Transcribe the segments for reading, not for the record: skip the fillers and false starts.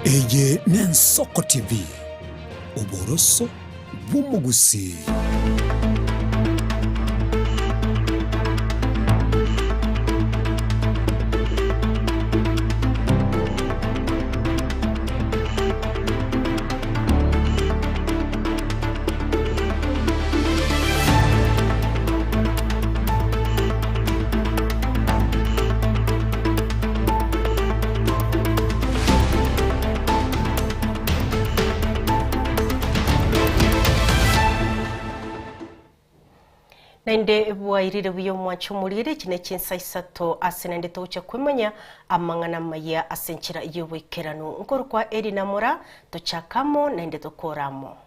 Eye n'Ensoko TV, oboroso bw'omogusii. Naende bwairire buya omwancho omoriri, echi ne chinsa isato ase naende togochia kwemanya amang'ana amaya ase enchera y'oboikeranu. Nkorokwa Eli Namora, tochake amo naende tokore amo.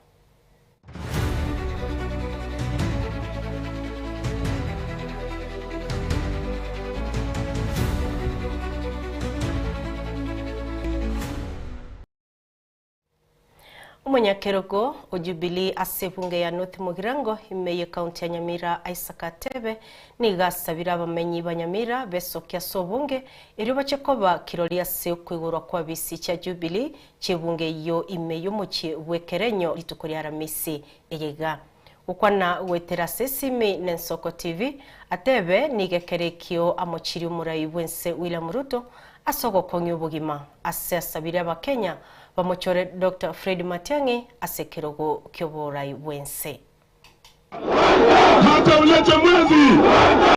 Omonyakerogo o Jubilee ase ebunge ya North Mugirango ime y'ecounty ya Nyamira Isaac Atebe nigo asabire abamenyi ba Nyamira besokie ase obonge erio bache koba kirori ase okoigorwa kwa bisi chia Jubilee chi'ebunge eyio ime y'omochie bw'Ekerenyo rituko ria Aramisi eye iga. Gokwana goetera ase esimi n'Ensoko TV, Atebe nigo ekero ekio amochirie omorai bw'ense William Ruto ase ogokong'ia obogima ase asabire Abakenya bamochore Doctor Fred Matiang'i ase ekerogo ki'oborai bw'ense.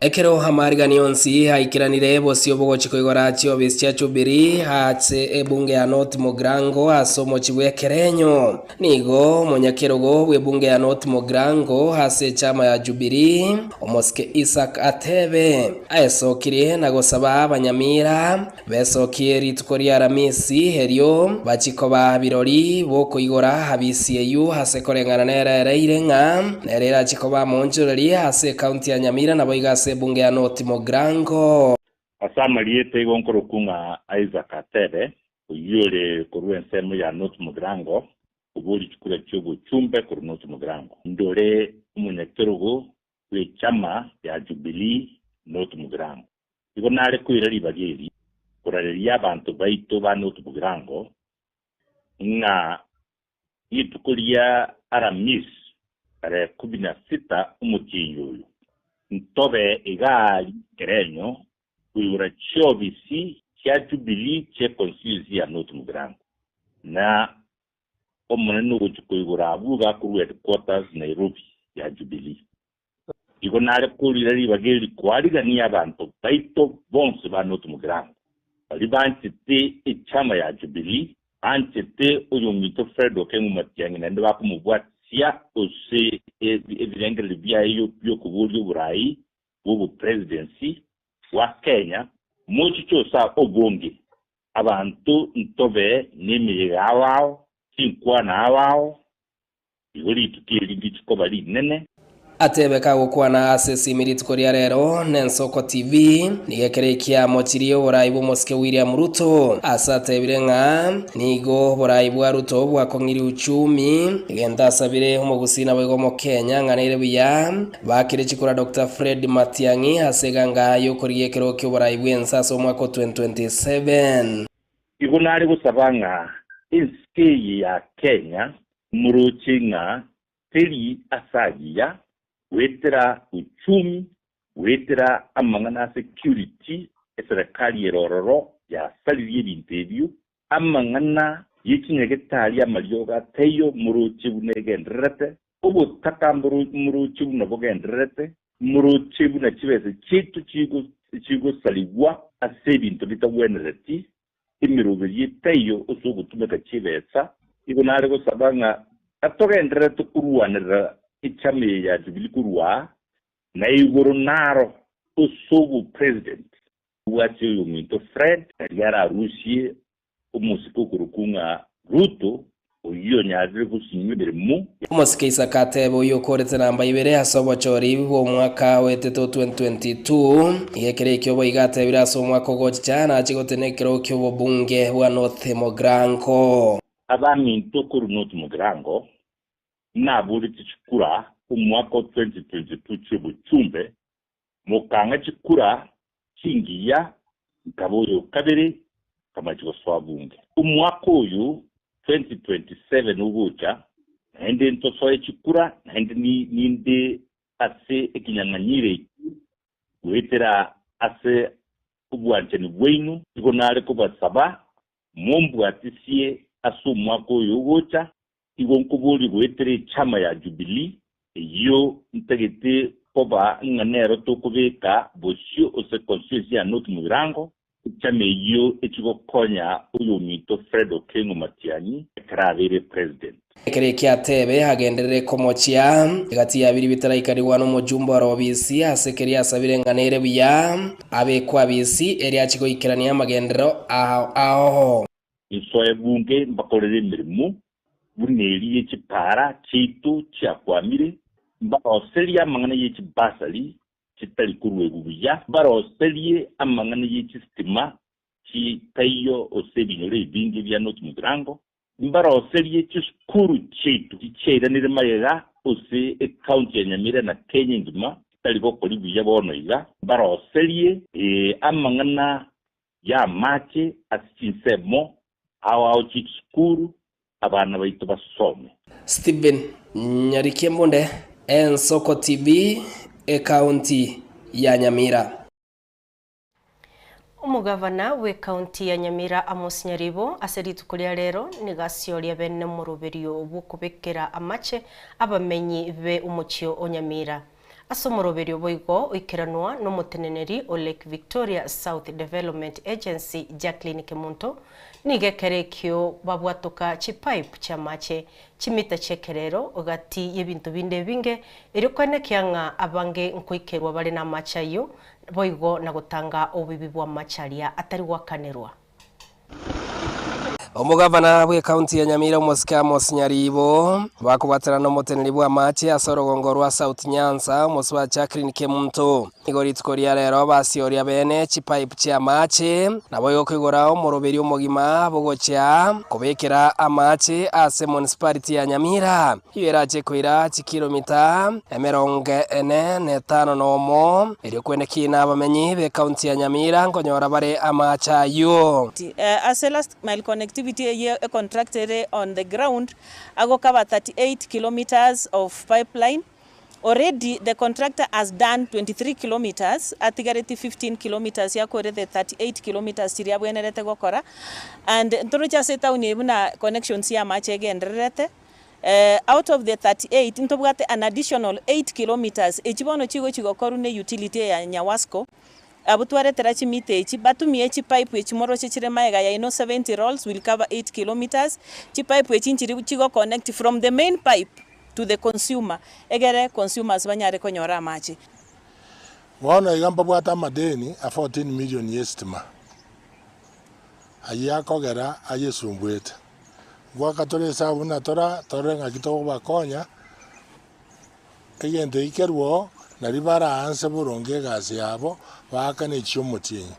Ekero amaarigani onsi aikeranire, bosio bogochia koigora chiofisi chia Jubilee ase ebunge ya North Mugirango ase omochie bw'Ekerenyo. Nigo omonyakerogo bw'ebunge ya North Mugirango ase echama ya Jubilee, omosike Isaac Atebe, aesokirie na gosaba abanyamira Besokie rituko ria Aramisi, erio bachie koba birori b'okoigora abisi eyio ase koreng'ana nere ereire ng'a nere erachie koba omoonchoreri ase ekaunti ya Nyamira naboigo ase ebunge ya North Mugirango. Ase amarieta igo nkorokwa ng'a Isaac Atebe, oyio ore korwa ensemo ya North Mugirango, oborie chikura chi'obochumbe korwa North Mugirango. Ndore omonyakerogo bw'echama ya Jubilee North Mugirango. Igo nare koira ribaga eri korareria abanto baito ba North Mugirango ng'a rituko ria Aramis tarehe kumi na sita omotienyi oyo, ntobe igaa ri'ekerenyo koigora chiofisi chia Jubilee chie constituency ya North Mugirango, na Omonene ogochia koigora abwo iga korwa headquarters Nairobi ya Jubilee. Igo nare korira ribaga eri koarigania abanto baito bonsi ba North Mugirango, baria banchete echama ya Jubilee, banchete oyominto Fred Okeng'u Matiang'i naende bakomobwatisia ase ebirengererio biaye biokoboria oborai bw'obopresidency bwa Kenya, mochiche ase obonge abanto ntobe nemeyega ao ao, chinkwana ao ao, Igo rituko eri ndiche koba rinene. Atebe kagokwana ase esimi rituko ria rero n'Ensoko TV, nigo ekero ekiamochirie oborai bw'omosike William Ruto ase atebire ng'a nigo oborai bwa Ruto bwakong'irie uchumi, egento asabire omogusii naboigo omokenya ng'a nere buya bakire chikura Doctor Fred Matiang'i ase eganga y'okorigia ekerogo ki'oborai bw'ense ase omwaka o 2027. Igo nare gosaba ng'a ense eye ya Kenya moroche ng'a teri ase agiya goetera uchumi, goetera amang'ana a security, eserekari ere ororo yasaririe ebinto ebio, amang'ana ye chinyagetari amariogo ataiyo moroche buna egendererete, obotaka moroche buna bogendererete, moroche buna chibesa chiaito chigosarigwa ase ebinto bitagwenereti, emeroberio etaiyo ase ogotumeka chibesa. Igo nare gosaba ng'a gatogendererete korwanerera echama eye ya Jubilee korwa aa, na igoro naro ase obopresident bwase oyominto Fred, aria ararusie omosike okorokwa ng'a Ruto, oyio onyarire gosinywa emeremo. Omosike Isaka atebe oyio okorete namba ibere ase obochori bw'omwaka oetete o 2022. Nigo ekero ekio boigo atebire ase omwaka ogochicha nache gotenena ekerogo ki'obobunge bwa North Mugirango. Abaminto korwa North Mugirango naborete chikura omwaka o 2022 chi'obochumbe, mokang'a chikura chingiya nkaba oyo kabere. Kamachi gosoa bunge. Omwaka oyo 2027 ogocha, naende ntosoe chikura, naende ninde ase ekinyang'anyiro eki goetera ase obwanchani bwaino, igo nare kobasaba mombwatisie ase omwaka oyo ogocha, igo nkoborie goetera echama ya Jubilee, eyio ntagete koba ng'a nero tokobeka bosio ase constituency ya North Mugirango, Echama eyio echigokonya oyominto Fred Okengo Matiang'i ekero abeire president. Ekero eki atebe agenderere komochia egati ya biria bitaraikarigwa nomojumbe ore obisi ase keria asabire ng'a nere buya abekwe abisi erio achie goikerania amagenderero ao ao. Insoe bunge mbakorere emeremo buna eria ye chipaara chiaito chiakwamire, mbaroserie amang'ana ye chibasari chitari koruegwa buya, baroserie amang'ana ye chisitima chitaiyo ase ebinyoro ebinge bia North Mugirango, mbaroserie chisukuru chiaito chichiairanire magega ase ecounty ya Nyamira na Kenya engima chitari gokori buya bono iga, mbaroserie amang'ana y'amache ase chinsemo ao ao chi'chisukuru abana baito basome. Stephen Nyarikia Mbunde, Ensoko TV, Ekaunti ya Nyamira. Omogavana bw'ekaunti ya Nyamira Amos Nyaribo ase rituko ria rero nigo asioria bene omoroberio bw'okobekera amache abamenyi be omochie o Nyamira. Ase omoroberio boigo oikeranwa nomoteneneri o Lake Victoria South Development Agency Jacqueline Kemunto, nigo ekero ekio babwatoka chipipe chi'amache chimita chi'ekerero gati y'ebinto binde ebinge erio koenekia ng'a abange nkoikerwa bare namache ayio boigo na gotanga oboibi bw'amache aria atari goakanerwa. Omogavana bw'ekaunti ya Nyamira omosike Amos Nyaribo bakobwaterana nomoteneneri bw'amache ase orogongo rwa South Nyanza omosubati Jacqueline Kemunto. Nigo rituko ria rero basioria bene chipipe chi'amache naboigo koigora omoroberi omogima bogochia kobekera amache ase municipality ya Nyamira. Eyio erache koira chikilomita emerongo ene na etano nomo, erio kweneki nabamenyi b'ekaunti ya Nyamira nkonyora bare amaache ayio. Ase last mile connectivity eyio econtract ere on the ground agocover 38 kilometres of pipeline, already the contractor has done 23 kilometres atigareti 15 kilometres yakore the 38 kilometres chiria abwenerete gokora and ntoroche ase etown eye buna connections ya amache egendererete. Out of the 38 ntobwate an additional 8 kilometres echi bono chigochi gokorwa ne utility ya Nyawasco, abwo twaretera chimita echi, batumie chipipe echi moroche chire magega yaino 70 rolls will cover 8 kilometres, chipipe echi nchiri chigo connect from the main pipe to the consumer egere consumers banyare konyora amache. Bono iga mbabwate amadeni a 14 million y'esitima, ayio akogera ayesumbuete. Goaka tore esabu buna tora torore ng'aki tokobakonya, egento eki kerwe oo, nario baraanse boronge egasi yabo, baakane echiomotienyi.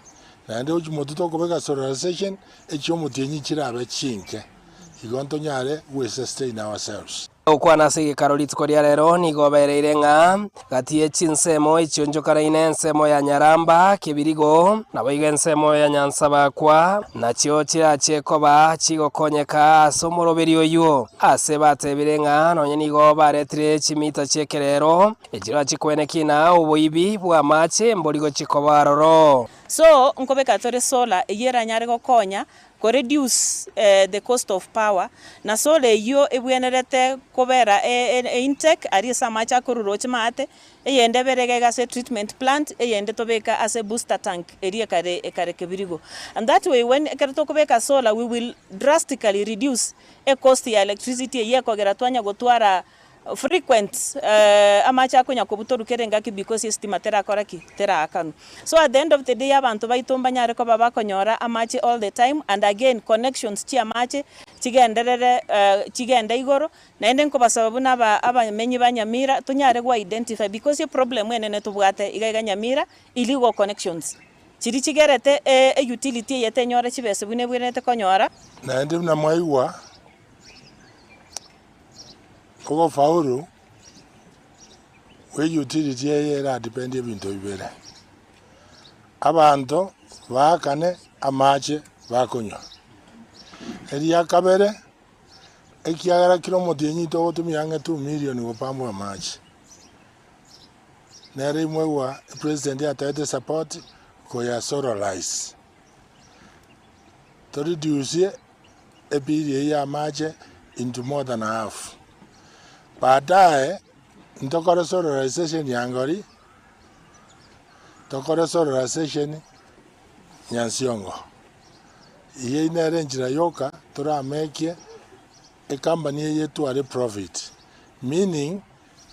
Naende gochia motwe tokobeka solarisation, echiomotienyi chirabe chinke, igo ntonyare gwe sustain ourselves. Gokwana ase egekaro rituko ria rero nigo obereire ng'a gati ye chinsemo echio nchokaraine ensemo ya Nyaramba, Kebirigo, naboigo ensemo ya Nyansabakwa, nachio chirache koba chigokonyeka ase omoroberi oyio. Ase batebire ng'a nonye nigo baretire chimita chi'ekerero, echirache kweneki na oboibi bw'amache mbori gochia koba aroro. So, nkobeka tore solar eyio eranyare gokonya ko reduce the cost of power, na solar eyio ebwenerete kobera e intake aria ase amache akorwa roche maate, eyende ebere iga iga ase treatment plant, eyende tobeke ase booster tank eria ekare ekare kebirigo. And that way when ekero tokobeka solar we will drastically reduce e cost ya electricity eyio ekogera twanya gotwara frequent amache akonya kobutorwa kera engaki because estima terakora ki? Teraakanwa. So at the end of the day abanto baito mbanyare koba bakonyora amache all the time and again connections chia amache chigenderere chigende igoro, naende nkobasaba buna aba abamenyi ba Nyamira tonyare go identify because eproblem enene tobwate iga iga Nyamira illegal connections chiria chigerete e utility eye tenyore chibesa buna ebwenerete konyora. Naende buna mwaigwa, Ogofaulu gwe utility eye eradepend ebinto bibere, abanto baakane amache bakonywa. Eria kabere, ekiagera kera omotienyi togotumia ang'e 2 million gopambwa amache. Nere imwegwa president ataete support koya solarize. To reduce ebill eye ya amache into more than half. Baadaye ntokore solarization ya Ngori, tokore solarization Nyansiongo. Eyio nere enchera yoka toramekie ecompany eye etware profit, meaning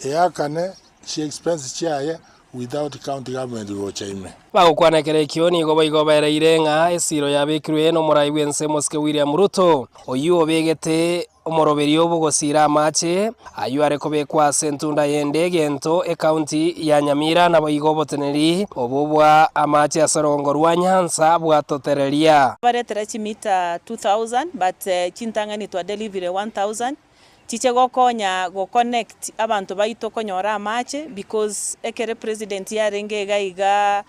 eakane chi expense chiaye without county government gocha ime. Bagokwana ekero ekio nigo boigo baereire ng'a esiro yabekirwe nomorai bw'ense omosike William Ruto, oyio obegete omoroberio bw'ogosiira amache ayio are kobekwa ase entunda y'ende egento ekaunti ya Nyamira naboigo oboteneneri obo bwa amache ase orogongo rwa Nyanza bwatotereria. Baretera chimita 2000 but chintang'ani twa delivery 1000 chiche gokonya go connect abanto baito konyora amache because ekere president yarenge iga iga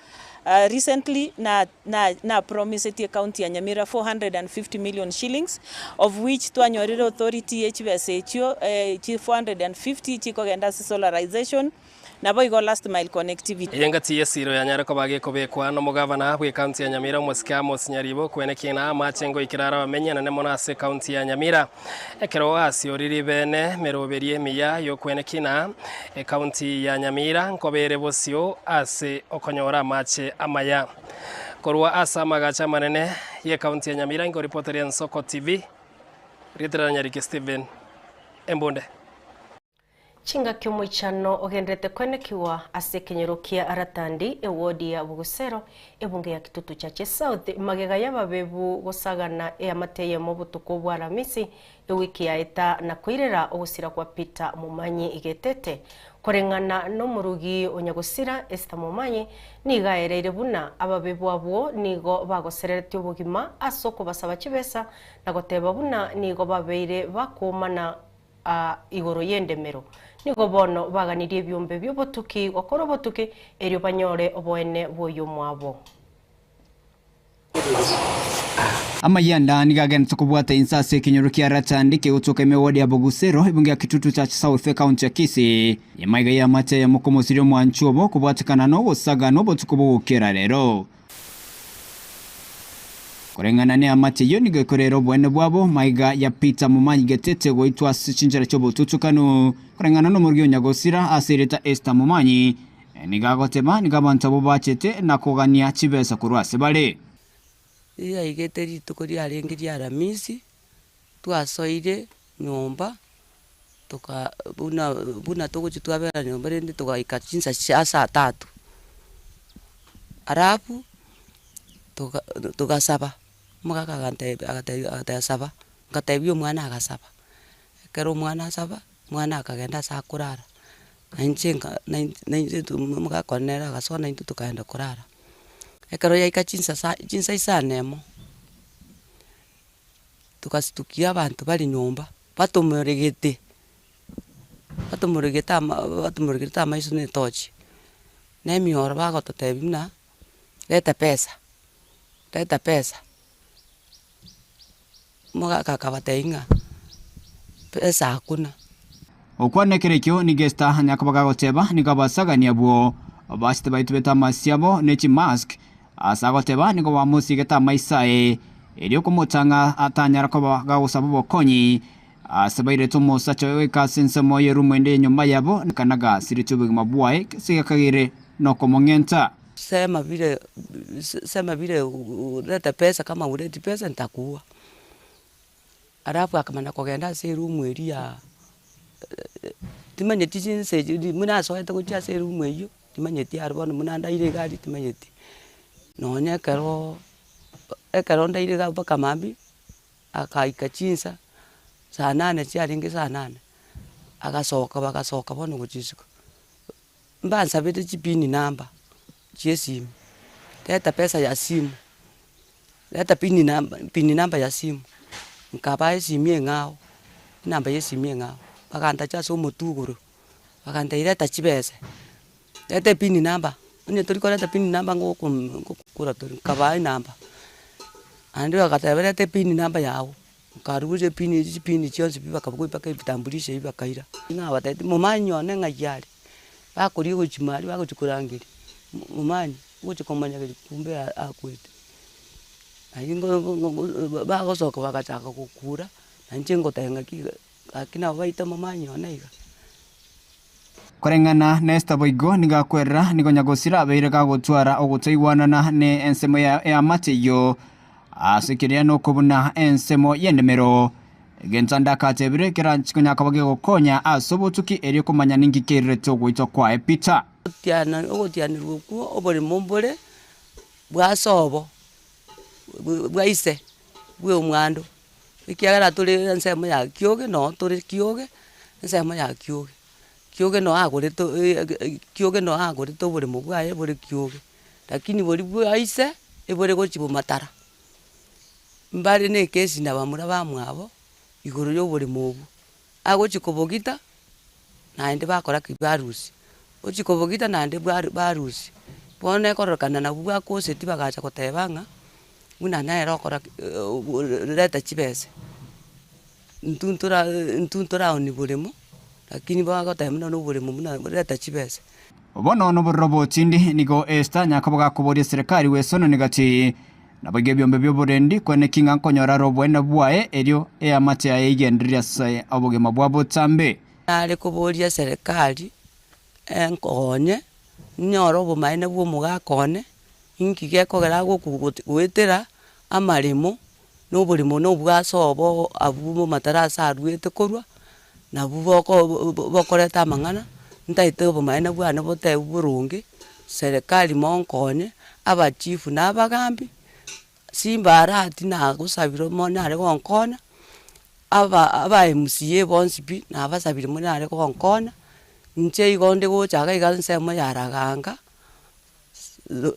recently na na na promisetie ecounty ya Nyamira 450 million shillings of which twanyorire authority ye chibesa echio chi 450 chikogenda ase solarization Naboigo last mile connectivity. Eye ngati y'esiiro yanyare koba gekobekwa nomogavana bw'ecounty ya Nyamira omosike Amos Nyaribo kwenekia ng'a amache ngoikera are abamenyi anene mono ase ecounty ya Nyamira. Ekero asioriri bene meroberio emiya y'okwenekia ng'a ecounty ya Nyamira nkoba ere bosio ase okonyora amache amaya. Korwa ase amagacho amanene y'ecounty ya Nyamira nkoripoteria Ensoko TV, Rietera Nyariki Stephen Embunde. Chingaki omoichano ogenderete koenekigwa ase ekenyoro kia Ratandi, ewodi ya Bugusero, ebunge ya Kitutu Chache South, magega y'ababebu gosagana eamate eyemo obotuko bwa Aramisi ewiki yaeta na koirera ogosira kwa Peter Momanyi Getete. Koreng'ana nomorugi o nyagosira Esther Momanyi, nigo aereire buna ababebu abwo nigo bagosereretie obogima ase okobasaba chibesa na goteba buna nigo babeire bakoomana Aa igoro y'endemero. Nigo bono baganirie ebiombe bi'obotuki gokora obotuki, erio banyore oboene bw'oyomwabo. Amayanda nigo agenderete kobwata inse ase ekenyoro kia Ratandi kegotoka emewodi ya Bogusero, ebunge ya Kitutu Church South, ekaunti ya Kisii. Emaiga y'amache eyemo komosiria omwancho obo kobwatekana nogosaga nobotuko bogokera rero. Koreng'ana neamate eyio nigo ekorera oboene bwabo maiga ya Peter Momanyi Getete goitwa ase chinchera chi'obotutukanu. Koreng'ana nomorugi o Nyagosira ase erieta Esther Momanyi, nigo agoteba nigo abanto abwo bachete na kogania chibesa korwa ase bare. Riaigete rituko riarenge ria Aramisi, twasoire nyomba, toka buna buna togochia twabera nyomba rende togaika chinsa chia saa tatu. Alafu, toga togasaba, omogaka agantebia agatebia agateba saba, ngatebia omwana agasaba, ekero omwana asaba, omwana akagenda ase akorara, na inche nka na inche omogaka one nere agasoa naintwe tokaenda korara. Ekero yaika chinsa saa chinsa isano emo. Togasutukia abanto bare nyomba, batomoregete, batomoregete ama batomoregerete amaiso na etochi, na emioro bagototebia buna, leta pesa, leta pesa. Omogaka akabatebia ng'a pesa hakuna. Okwana ekero ekio nigo Esther nyakoba gagoteba nigo abasagani abwo bachete baitubete amasio abo ne chimask Ase agoteba nigo bamosigete amaiso aye, erio komotang'a atanyara koba gagosaba obokonyi. Ase bairete omosacha oye goika ase ensemo y'erumu ende y'enyomba yabo, na gasiretie obogima bwaye ase gekagere nokomong'enta. Sema vile sema vile ulete pesa kama huleti pesa nitakuua. Alafu akamanya kogenda ase eroom eria ya timanyeti chinsa echio buna asoete gochia ase eroom eywo. Timanyeti aria bono buna ndaire iga aria timanyeti, nonya ekeroo ekero ndaire iga mpaka mambia, akaika chinsa, saa nane chiarenge saa nane, agasoka bagasoka bono gochia isiko, mbansabete chipini namba chia esimi, leta pesa ya simu, leta pini namba pini namba ya simu, nkabaa esimi eng'ao, enamba ya esimi eng'ao, bagantacha ase omotwe igoro. Bagantebia reta chibesa, reta epini namba, onye tori koreta pini namba ngoko ngokokura tore, nkabaa enamba. Naende bagateba reta epini namba yago, nkarusia epini echi chipini chionsi pi bakabogoria mpaka ebitambulisho ebi bakaira. Nabatebetie momanyi one ng'ai are, bakoria gochia aria bagochia korangeria, momanyi, ogochia komanya kumbe akwete. Naende bagosoka bagachaka gokura, na inche ngoteba ng'aki gaki nabo baita momanyi one iga. Koreng'ana na Esther boigo nigo akwerera nigo nyagosira abeire gagotwara ogotaigwanana ne ensemo ya eamate eyio ase keria nokobuna ensemo y'endemero. Egento ande akatebire keranchi konya koba gegokonya ase obotuki erio komanya ninki keirerete ogoitwa kwaye Peter. Ogotiana ogotianerwa okwo oboremo mbore bwa sobo, bwa ise, bwa omwando, ekiagera tore ensemo ya kioge noo tore kioge, ensemo ya kioge. Kioge noo agorete kioge noo agorete oboremo bwaye bore kioge, lakini boria bwa ise, ebore gochia bomatara. Mbare na ekesi na bamura bamwabo, igoro ya oboremo obwo, agochia kobogita, naende bakora ki? Barusia, ochia kobogita naende bwaru barusia. Bono ekororekana nabwo bwakoseti bagacha koteba ng'a, buna nere okora ki reta chibesa. Intwe ntora intwe ntoraoni boremo, lakini bagoteba buna noboremo buna reta chibesa. Bono nobororo botindi, nigo Esther nyakoba gakoboria eserekari gwesonani gati, Naboigo ebiombe bi'oborendi kweneki ng'a nkonyora are oboene bwaye, erio eamate yaye igenderere ase obogima bwa botambe. Nare koboria eserekari enkonye, nyore obomaene bwa omogaka one, inki gekogera agokwa goetera amaremo, na oboremo na obwase obo abwo bomatara ase aruete korwa, nabwo boko bokoreta amang'ana, ntaete obomaene bwane botebiwe boronge, serikali monkonye, abachifu na abagambi, simbarati nagosabire monyare gonkonya, aba aba MCA bonsi pi, nabasabire monyare gonkonya, inche igo nde gocha iga iga ensemo ya Raganga,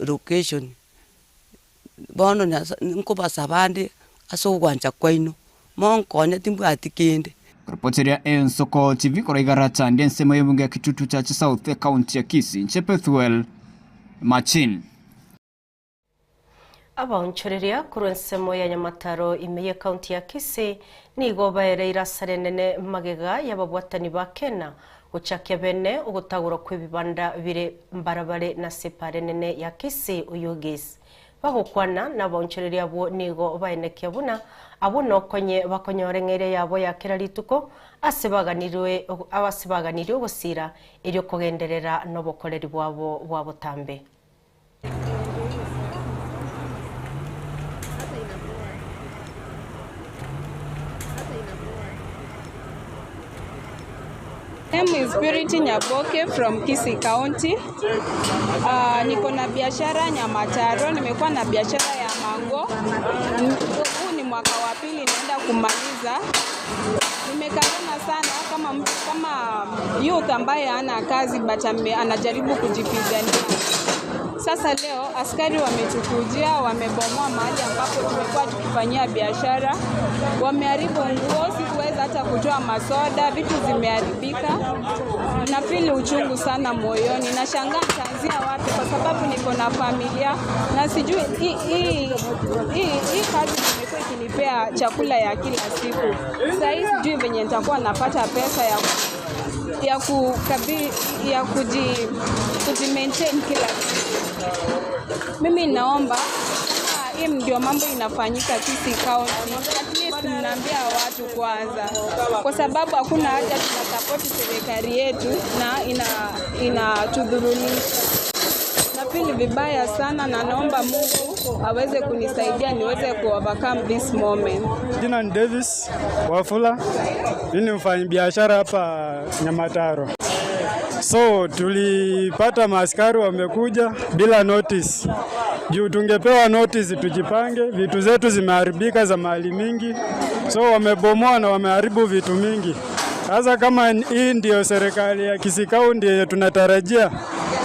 location. Bono Nyasae nkobasaba ande ase ogwancha kwaino, monkonye timbwati kende. Ripoteria Ensoko TV korwa Igarata ndi ensemo y'ebunge ya Kitutu Chache South ekaunti ya Kisii inche Pethuel Machin. Abaonchoreria korwa ensemo ya Nyamataro ime y'ekaunti ya Kisii nigo baereire asara enene magega y'ababwatani ba Kena gochakia bene ogotagorwa kw'ebibanda bire mbarabare nase epaara enene ya Kisii Oyugis. Bagokwana nabaonchoreria abwo nigo baenekia buna abwo nokonye bakonyora eng'eria yabo ya kera rituko ase baganirwe ase baganirie ogosira erio kogenderera nobokoreri bwabo bwa botambe. Name is Purity Nyaboke from Kisii County. Uh, niko na biashara Nyamataro, nimekuwa na biashara ya mango. Huu ni mwaka wa pili naenda kumaliza. Nimekazana sana kama mtu kama youth ambaye hana kazi but ame, anajaribu kujipigania. Sasa leo askari wametukujia, wamebomoa mahali ambapo tumekuwa tukifanyia biashara, wameharibu nguo, sikuweza hata kutoa masoda, vitu zimeharibika. Nafili uchungu sana moyoni, nashangaa nitaanzia wapi, kwa sababu niko na familia na sijui hii hii hii kazi imekuwa ikinipea chakula ya kila siku. Sasa hii sijui venye nitakuwa napata pesa ya ya kukabi, ya kuji, kuji maintain kila siku. Mimi naomba kama hii ndio mambo inafanyika Kisii County, at least mnaambia watu kwanza, kwa sababu hakuna haja tunasapoti serikali yetu na ina inatudhurumisha. Nafeel vibaya sana na naomba Mungu aweze kunisaidia niweze ku overcome this moment. Jina ni Davis Wafula, mimi ni mfanyabiashara hapa Nyamataro. So tulipata maaskari wamekuja bila notice. Juu tungepewa notice tujipange, vitu zetu zimeharibika za mahali mingi, so wamebomoa na wameharibu vitu mingi. Sasa kama hii ndio serikali ya Kisii County yenye tunatarajia,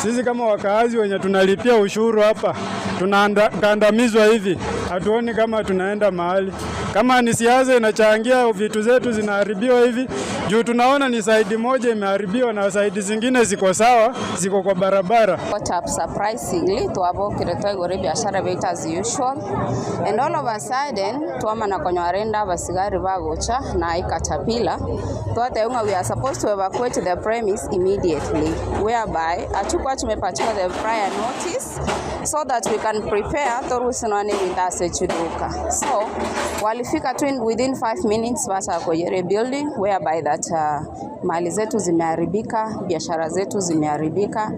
sisi kama wakaazi wenye tunalipia ushuru hapa tunakandamizwa hivi, hatuoni kama tunaenda mahali. Kama ni siasa inachangia vitu zetu zinaharibiwa hivi, juu tunaona ni side moja imeharibiwa na side zingine ziko sawa, ziko kwa barabara. Got up surprisingly twabokire twaigure ebiashara biaito as usual and all of a sudden twamana konyora rende abasigari bagocha na ecatapillar twatebwa ng'a we are supposed to evacuate the premise immediately whereby hatukuwa tumepatiwa the prior notice so that we can prepare torusie nonya ebinto ase chiduka so walifika tu in within 5 minutes bachakoyera ebuilding whereby that mali zetu zimeharibika biashara zetu zimeharibika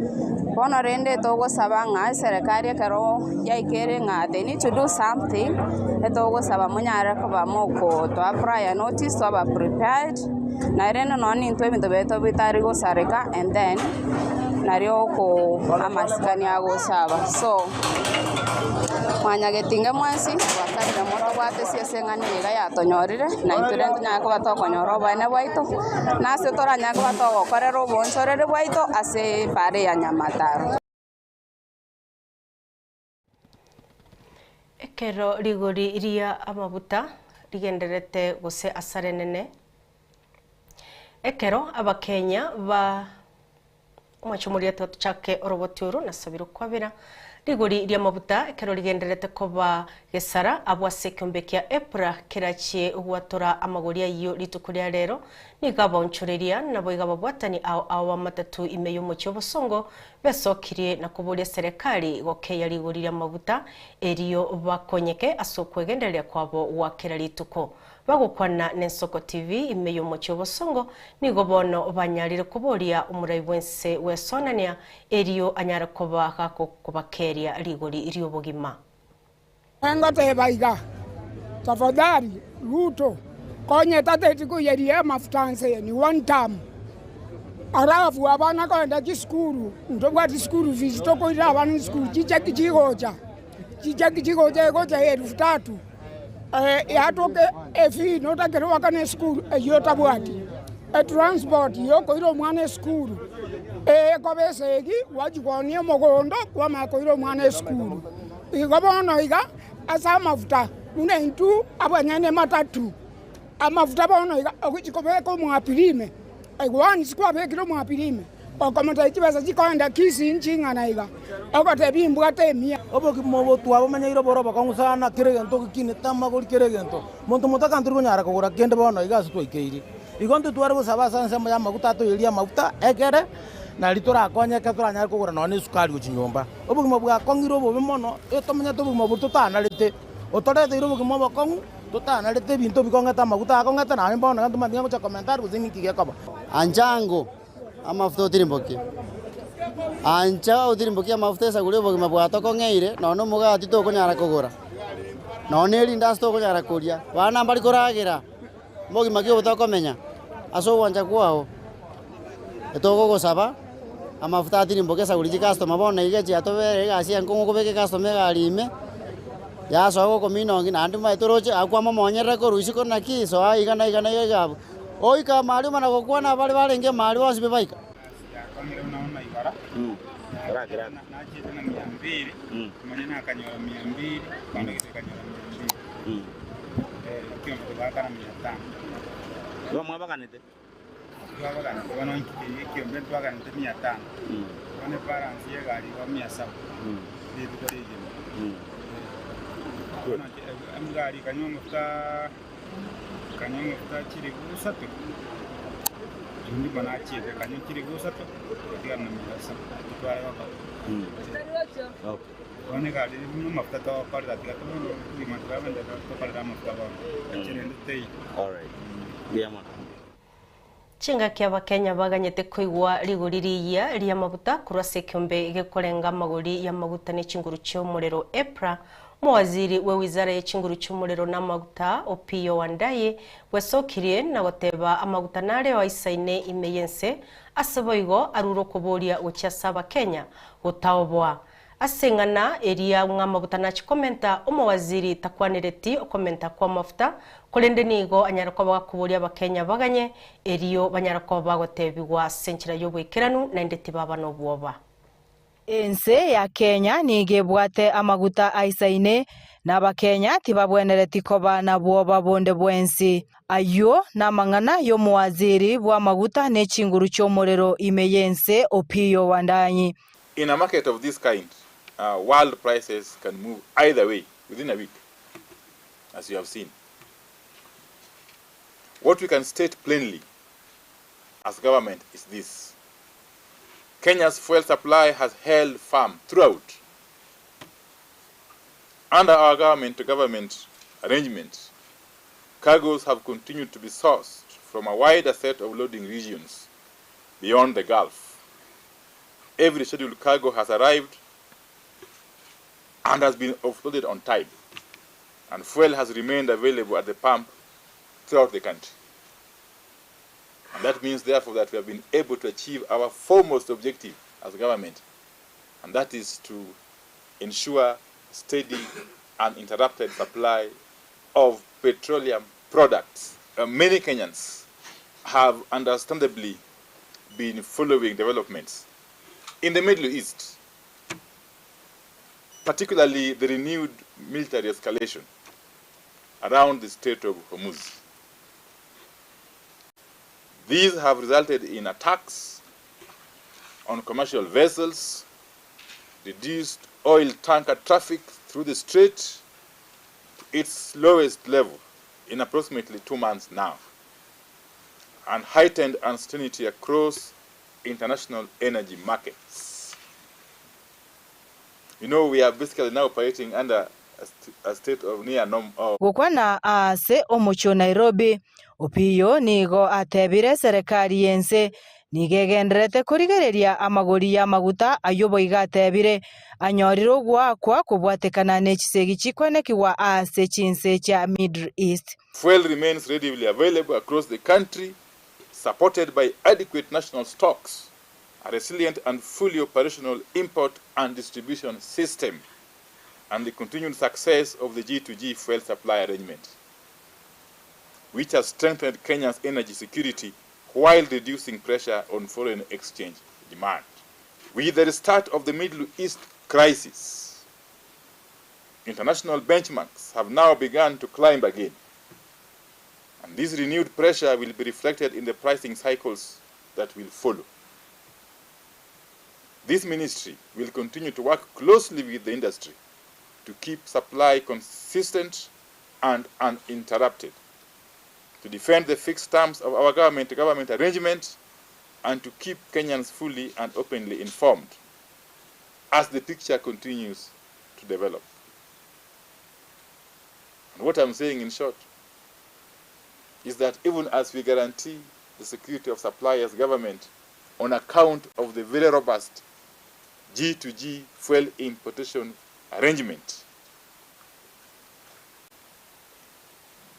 bono rende togosaba ng'a eserekari ekero yaikere ng'a they need to do something etogosaba monyare koba mokotoa prior notice twaba prepared na rende nonya nintwe ebinto biaito bitari gosareka and then nario oko amasikani agosaba so mwanyagetinge mwensi twasabire motobwate ase eseng'ani eye iga yatonyorire na intwe rende tonyare koba tokonyora oboene bwaito na ase toranyare koba togokorera oboonchoreri bwaito ase epara ya Nyamataro. Ekero rigori ria amabuta rigendererete gose asare nene, ekero abakenya ba Omochie omoriete otochake oroboti oro nasabire okwabera rigori ri'amabuta ekero rigendererete koba gesara abwo ase ekeombe kia Epra kerachie gwatora amagori ayio rituko ria rero nigo abaonchoreria naboigo ababwatani ao ao b'amatatu ime y'omochie obosongo besokirie na koboria serekari gokeya rigori ri'amabuta erio bakonyeke ase okwegendereria kwabo gwa kera rituko. Bagokwana n'Ensoko TV ime y'omochie obosongo, nigo bono banyarire koboria omorai bw'ense gwesonania, erio anyare koba gakobakeria rigori ri'obogima. Ngoteba iga, Tafadhali Ruto, konya etateti koiyeria amafuta nse ni one term. Alafu abana kogenda chisukuru, ntobwati school fees tokoira abana esukuru, chicheki chigocha, chicheki chigocha egocha elfu tatu. Yatoka efee notakere goakana esukuru eyio otabwati, etransport yokoira omwana esukuru ekoba esegi gwachia koonia omogondo kwamanya koira omwana esukuru. Igo bono iga ase amafuta buna intwe abanyene ematatu, amafuta bono iga ogochia kobeka omwapiri ime, once kwabekire omwapiri ime. Okomotebia chibesa chikoenda Kisii nching'ana iga, ogotebia imbwate emia. Obogima obo twabomenyeire bore obokong'u sana, kera egento gekinete amagori kera egento. Monto motaka ntori konyara kogora kende bono iga ase twaikeire. Igo intwe tware gosaba ase ensemo y'amaguta atoiyerie amaguta ekere nari torakonyeke toranyare kogora nonya na esukari gochia nyomba. Obogima bwakong'ire obobe mono, etomenyete obogima boria totanarete, otoreteire obogima obokong'u totanarete ebinto bikong'ete amaguta akong'ete naye bono iga ntomanyeti ng'a ngocha komenta are gose ninki gekoba. Ancha ango amafuta otirimbokie, ancha otirimbokie amafuta esaguri obogima bwatokong'eire nonya na omogati tokonyara kogora, nonya na erindasi tokonyara koria, abana mbari koragera, obogima ki obo tokomenya ase ogwancha kwao. Etogogosaba amafuta atirimboke esaguri chicustomer bono iga chiatobere egasi enkong'u okobeka ecustomer egari ime, yasoa gokomina ongi naende omanyete toroche akwamomonyerera korwa isiko naki soa iga na iga na iga iga abwo. Oika amaaria omana gokwana abare barenge amaaria bonsi be baika. Kanywa amafuta chilifu isato, ndimo nachiete kanywa chilifu isato, tigana na mia saba titware gokora. Bono egari buna amafuta togokorera tiga tobuna obogima twagenderera tokorera amafuta bono, echirende teiyo. Chingaki Abakenya baganyete koigwa rigori rigiya ri'amaguta korwa ase ekeombe gekorenga amagori y'amaguta ne chinguru chi'omorero EPRA, Omowaziri bwe wizara ye chinguru chi'omorero na amaguta Opiyo Wandayi bwesokirie na goteba amaguta nareo aisaine ime y'ense ase boigo arure okoboria gochia ase Abakenya gotaoboa Ase eng'ana eria ng'a amaguta nachie komenta, omowaziri takwanereti okomenta kw'amafuta, korende nigo anyare koba gakoboria Abakenya baganye, erio banyare koba bagotebigwa ase enchera y'oboikeranu naende tibaba nobwoba. Ense ya Kenya nigo ebwate amaguta aisaine, na Abakenya tibabwenereti koba na bwoba bonde bwensi. Ayio namang'ana y'omowaziri bw'amaguta ne chinguru chi'omorero ime y'ense Opiyo Wandanyi. In a market of this kind, world prices can move either way within a week, as you have seen. What we can state plainly as government is this. Kenya's fuel supply has held firm throughout. Under our government-to-government arrangement, cargoes have continued to be sourced from a wider set of loading regions beyond the Gulf. Every scheduled cargo has arrived and has been offloaded on time, and fuel has remained available at the pump throughout the country. And that means, therefore, that we have been able to achieve our foremost objective as government, and that is to ensure steady and uninterrupted supply of petroleum products. Many Kenyans have understandably been following developments in the Middle East, particularly the renewed military escalation around the Strait of Hormuz. These have resulted in attacks on commercial vessels, reduced oil tanker traffic through the strait to its lowest level in approximately 2 months now, and heightened uncertainty across international energy markets. You know, we are basically now operating under a state of near norm. Gokwana ase omochie o Nairobi, Opiyo nigo atebire eserekari y'ense nigo egendererete korigereria amagori y'amaguta ayio boigo atebire anyorire ogoakwa kobwatekana ne chisegi chikwenekigwa ase chinse chia Middle East. Fuel remains readily available across the country, supported by adequate national stocks, a resilient and fully operational import and distribution system, and the continued success of the G2G fuel supply arrangement, which has strengthened Kenya's energy security while reducing pressure on foreign exchange demand. With the restart of the Middle East crisis, international benchmarks have now begun to climb again. And this renewed pressure will be reflected in the pricing cycles that will follow. This ministry will continue to work closely with the industry to keep supply consistent and uninterrupted, to defend the fixed terms of our government-to-government arrangement, and to keep Kenyans fully and openly informed as the picture continues to develop. And what I'm saying in short is that even as we guarantee the security of supply as government on account of the very robust G2G fuel importation arrangement,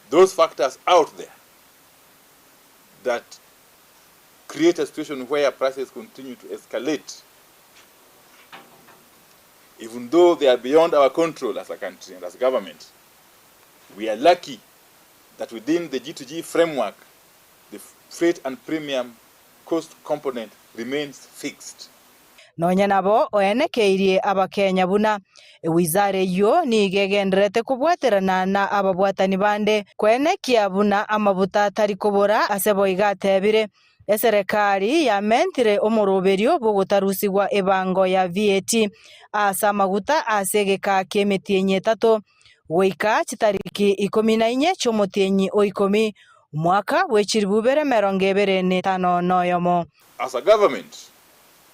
those factors out there that create a situation where prices continue to escalate, even though they are beyond our control as a country and as government, we are lucky that within the G2G framework, the freight and premium cost component remains fixed. Nonya nabo oenekeirie Abakenya buna ewizara eyio nigo egendererete kobwaterana na ababwatani bande koenekia buna amabuta atari kobora ase boigo atebire eserekari yamentire omoroberio bw'ogotarusigwa ebango ya VAT ase amaguta ase egeka ki'emetienyi etato goika chitariki 14 chi'omotienyi o ikomi omwaka bw'echiribu 2021. As a government,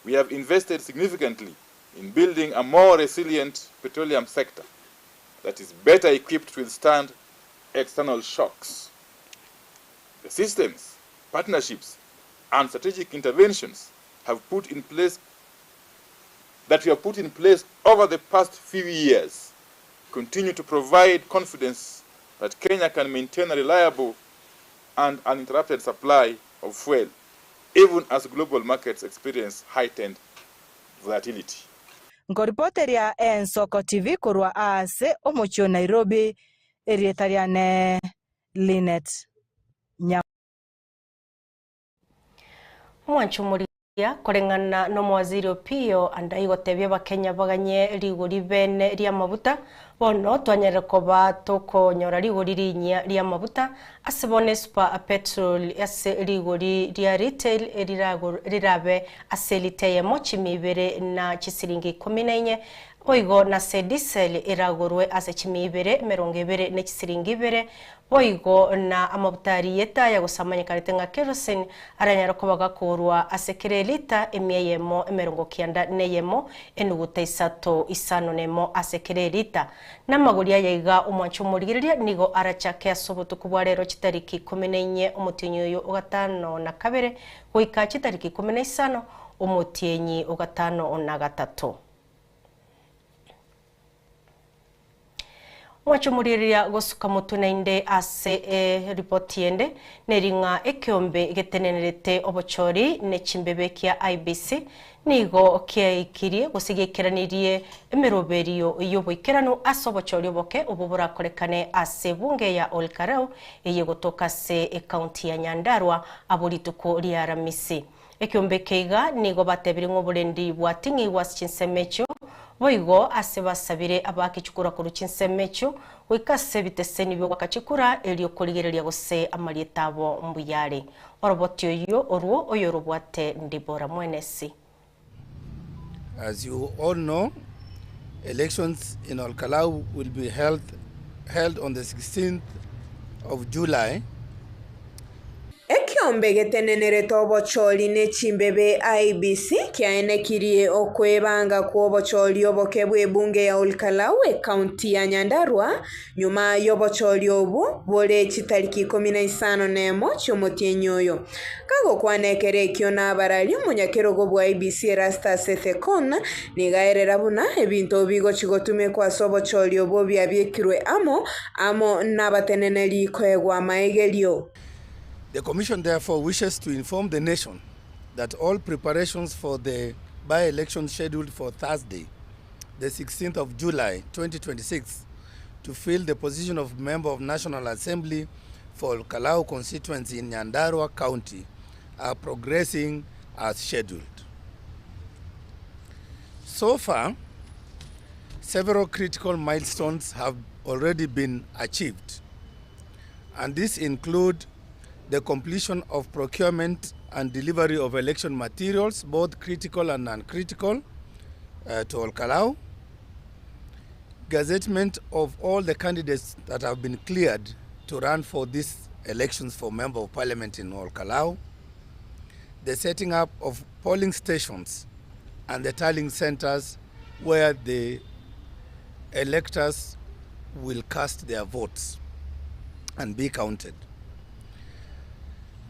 we have invested significantly in building a more resilient petroleum sector that is better equipped to withstand external shocks. The systems, partnerships, and strategic interventions have put in place that we have put in place over the past few years continue to provide confidence that Kenya can maintain a reliable and uninterrupted supply of fuel, even as global markets experience heightened volatility. Nkoripoteria Ensoko TV korwa ase omochie o Nairobi, erieta riane Linet Nya. Mwancho mori. Koreng'ana nomowaziri Opiyo Andayi gotebia abakenya baganye rigori bene ri'amabuta, bono twanyarire koba tokonyora rigori rinyia ri'amabuta ase bono esupa petrol ase rigori ria retail rirabe ase elita eyemo chimia ibere na chisiringi ikomi na inye, boigo nase diesel eragorwe ase chimia ibere emerongo ebere ne chisiringi ibere, Boigo na amabuta aria y'etaya gose amanyekanete ng'a kerosene aranyare koba gakoorwa ase kera elita emia eyemo emerongo kianda neyemo enuguta isato isano nemo ase kera elita. Namagori aya iga omwancho omorigereria nigo arachake ase obotuko bwa rero chitariki ikomi na inye omotienyi oyo o gatano na kabere goika chitariki ikomi na isano omotienyi o gatano na gatato. Mwache omorigereria gosuka motwe naende ase eripoti ende neri ng'a ekeombe getenenerete obochori ne chimbebe kia IEBC nigo kiaikirie gose giaikeranirie emeroberio y'oboikeranu ase obochori oboke obwo borakorekane ase ebunge ya Olkarau eye egotoka ase ekaunti ya Nyandarua abwo rituko ria Aramisi. Ekeombe eke iga nigo batebire ng'a oborendi bwating'igwe ase chinsemo echio, boigo ase basabire abaake chikura korwa chinsemo echio goika ase ebiteseni bi'ogoaka chikura erio korigereria gose amarieta abo mbuya are. Oroboti oyio orwo oyorobwate Dibora mwenesi. As you all know, elections in Olkalau will be held, held on the 16th of July. Ekeombe getenenerete obochori ne chimbebe, IEBC, kiaenekirie okwebanga kw'obochori oboke bw'ebunge ya Olkalau ekaunti ya Nyandarua nyuma y'obochori obwo bore chitariki ikomi na isano nemo chi'omotienyi oyo. Kagokwana ekero ekio nabarari, omonyakerogo bwa IEBC Erastus Ethekon nigo aerera buna ebinto bigochi gotumekwa ase obochori obwo biabiekirwe amo amo nabateneneri koegwa amaegerio. The Commission therefore wishes to inform the nation that all preparations for the by-election scheduled for Thursday, the 16th of July 2026, to fill the position of Member of National Assembly for Kalau constituency in Nyandarua County are progressing as scheduled. So far, several critical milestones have already been achieved, and this include the completion of procurement and delivery of election materials, both critical and non-critical, uh, to Olkalau, gazettement of all the candidates that have been cleared to run for these elections for Member of Parliament in Olkalau, the setting up of polling stations and the tallying centers where the electors will cast their votes and be counted.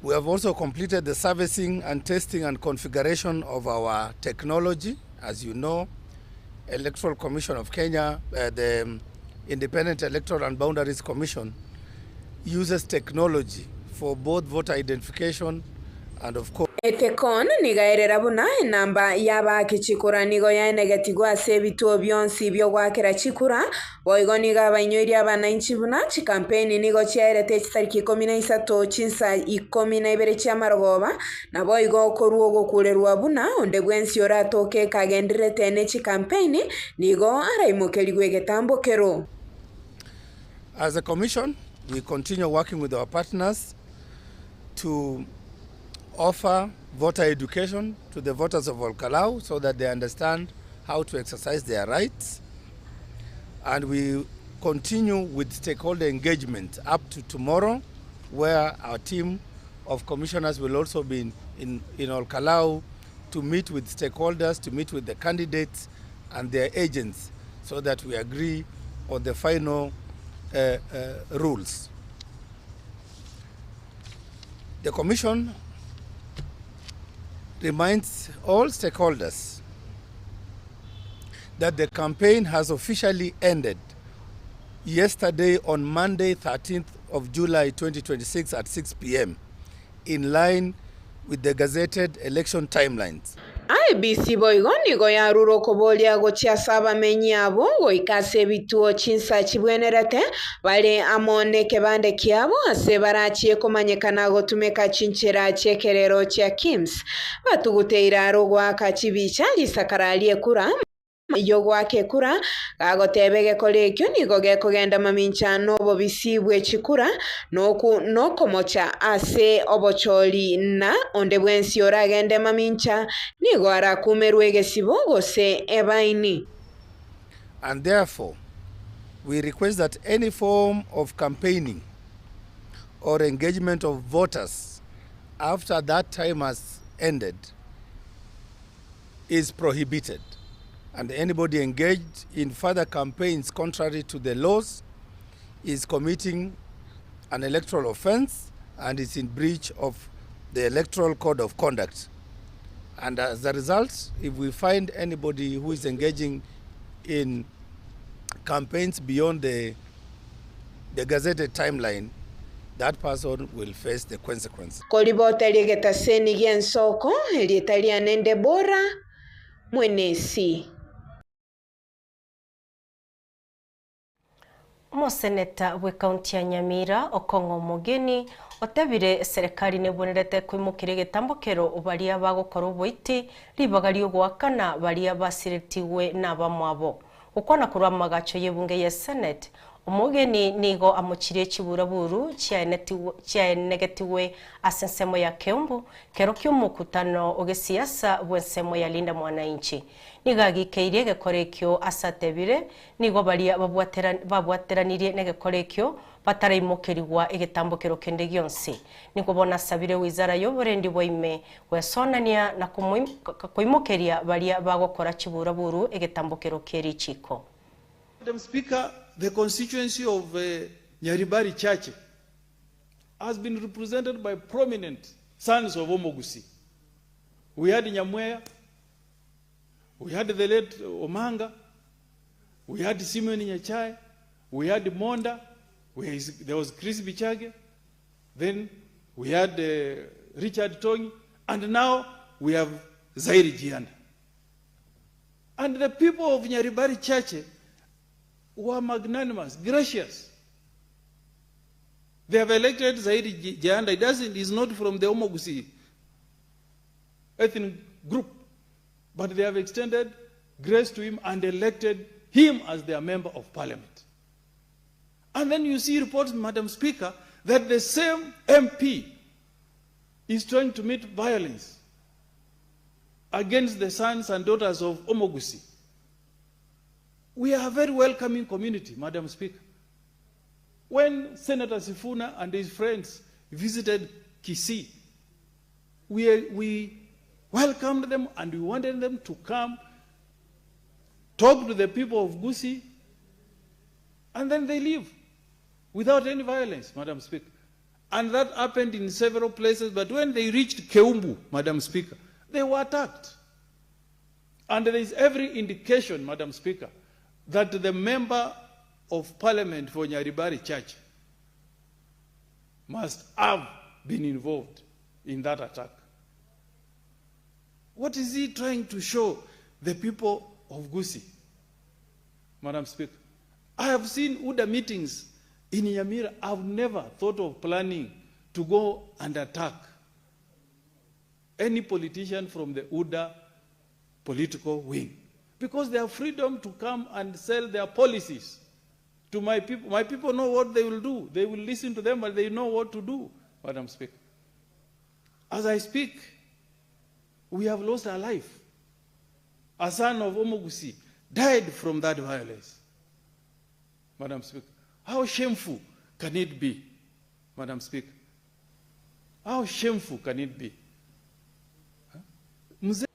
We have also completed the servicing and testing and configuration of our technology. As you know, Electoral Commission of Kenya, uh, the Independent Electoral and Boundaries Commission, uses technology for both voter identification and of course Ethekon nigo aerera buna enamba y'abaaki chikura nigo yaenegetigwe ase ebituo bionsi bi'ogoakera chikura, boigo nigo abainyoirie abanainchi buna chikampeni nigo chiaerete chitariki ikomi na isato chinsa ikomi na ibere chi'amarogoba, naboigo korwa ogokurerwa buna onde bwensi oratoke kagendererete ne chikampeni nigo araimokerigwe egetambokero. As a commission, we continue working with our partners to offer voter education to the voters of Olkalau so that they understand how to exercise their rights. And we continue with stakeholder engagement up to tomorrow, where our team of commissioners will also be in, in, in Olkalau to meet with stakeholders, to meet with the candidates and their agents so that we agree on the final uh, uh, rules. The Commission reminds all stakeholders that the campaign has officially ended yesterday on Monday, 13th of July 2026 at 6 p.m. in line with the gazetted election timelines. IEBC boigo nigo yarure okoboria gochia ase abamenyi abwo goika ase ebituo chinsa chibwenerete bare amo nekebande kiabo ase barachie komanyekana gotumeka chinchera chi'ekerero chia KIMS. Batuguteire are ogoaka chibicha risakara ri'ekura y'ogoaka ekura, gagoteba egekora ekio nigo gekogenda mamincha nobobisi bwe chikura, noku nokomocha ase obochori, na onde bwensi oragende mamincha nigo arakumerwe egesibo gose ebaini. And therefore we request that any form of campaigning or engagement of voters after that time has ended is prohibited and anybody engaged in further campaigns contrary to the laws is committing an electoral offense and is in breach of the electoral code of conduct. And as a result, if we find anybody who is engaging in campaigns beyond the, the gazetted timeline, that person will face the consequence. Koribota ri'egetaseni gi'ensoko, erieta riane Debora Mwenesi. Omoseneta bw'ekaunti ya Nyamira, Okong'o Omogeni, otebire eserekari nebwenerete koimokeria egetambokero baria bagokora oboiti ribaga ri'ogoakana baria basiretigwe nabamwabo. Gokwana korwa amagacho y'ebunge ye Senate, Omogeni nigo amochirie chiburaburu chiaenegetigwe ase ensemo ya Keumbu kero ki'omokutano o gesiasa bw'ensemo ya Linda Mwananchi. Nigo agikeirie egekora ekio ase atebire nigo baria babwateranirie negekora ekio bataraimokerigwa egetambokero kende gionsi. Nigo bono asabire wizara y'oborendi bwa ime gwesonania na koimokeria baria bagokora chiburaburu egetambokero kie richiko. Madam Speaker, the constituency of uh, Nyaribari Chache has been represented by prominent sons of Omogusi. We had Nyamweya, we had the late Omanga, we had Simeon Nyachai, we had Monda, we, there was Chris Bichage, then we had uh, Richard Tongi, and now we have Zairi Jianda. And the people of Nyaribari Chache were magnanimous, gracious. They have elected Zaidi Janda. He doesn't, he's not from the Omogusi ethnic group. But they have extended grace to him and elected him as their member of parliament. And then you see reports, Madam Speaker, that the same MP is trying to meet violence against the sons and daughters of Omogusi. We are a very welcoming community, Madam Speaker. When Senator Sifuna and his friends visited Kisii, we, we welcomed them and we wanted them to come talk to the people of Gusii, and then they leave without any violence, Madam Speaker. And that happened in several places, but when they reached Keumbu, Madam Speaker, they were attacked. And there is every indication, Madam Speaker, that the member of parliament for Nyaribari Church must have been involved in that attack. What is he trying to show the people of Gusii? Madam Speaker, I have seen UDA meetings in Nyamira. I've never thought of planning to go and attack any politician from the UDA political wing because they have freedom to come and sell their policies to my people. My people know what they will do. They will listen to them, but they know what to do, Madam Speaker. As I speak, we have lost our life. A son of Omogusi died from that violence. Madam Speaker, how shameful can it be, Madam Speaker? How shameful can it be? Mzee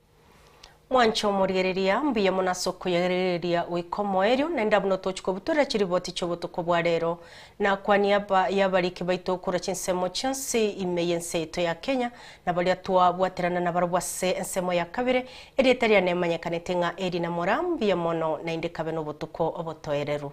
Mwanche omorigereria, mbuya mono ase okoyegereria goika omoerio, naende abwo notochi kobutorera chiriboti chi'obotuko bwa rero. Na kwa niaba y'abariki baito korwa chinsemo chionsi ime y'ense yaito ya Kenya, na baria twabwaterana nabarabwo ase ensemo ya kabere, erieta riane emanyekanete ng'a Elina Moraa, mbuya mono naende kabe nobotuko obotoereru.